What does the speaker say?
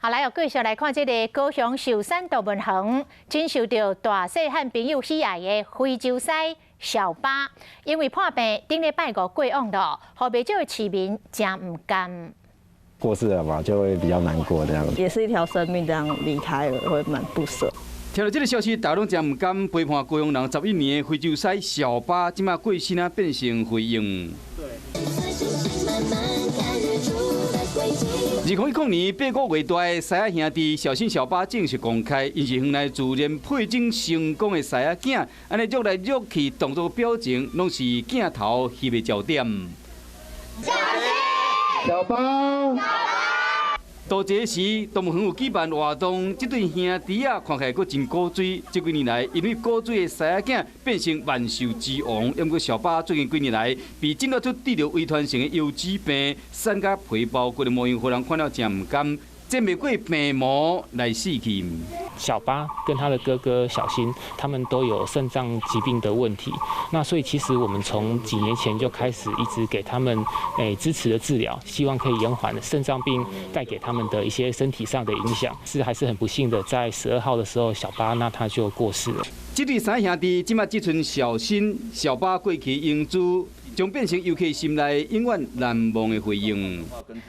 好，來，繼續來看這个高雄壽山動物園，真受著大細漢朋友喜愛的非洲獅小巴，因為破病，頂禮拜五過往囉，予袂少的市民誠毋甘。過世了嘛，就會比較難過，這樣。也是一條生命，這樣離開了，會蠻不捨。聽著這个消息，大家攏誠毋甘。陪伴高雄人11年的非洲獅小巴，這馬過身啊，變成灰鷹。2010年8個月大的獅仔兄弟小新小巴正式公開，𪜶是園內自然配種成功的獅仔囝，按呢虐來虐去，動作表情攏是鏡頭翕的焦點。小新，小巴。到這時，動物園有舉辦活動，這對兄弟仔看起來閣真古錐。這幾年來，因為古錐的獅仔囝變成萬獸之王。毋過小巴最近幾年來被診斷出得著遺傳性的腰子病，瘦甲皮包骨的模樣，予人看了誠毋甘，戰袂過病魔來死去。小巴跟他的哥哥小新，他們都有腎臟疾病的問題。那所以其實我們從幾年前就開始一直給他們支持的治療，希望可以延緩腎臟病帶給他們的一些身體上的影響。是還是很不幸的，在12號的時候，小巴那他就過世了。這對三兄弟這馬只賰小新、小巴過去英姿，將變成遊客心內永遠難忘的回憶。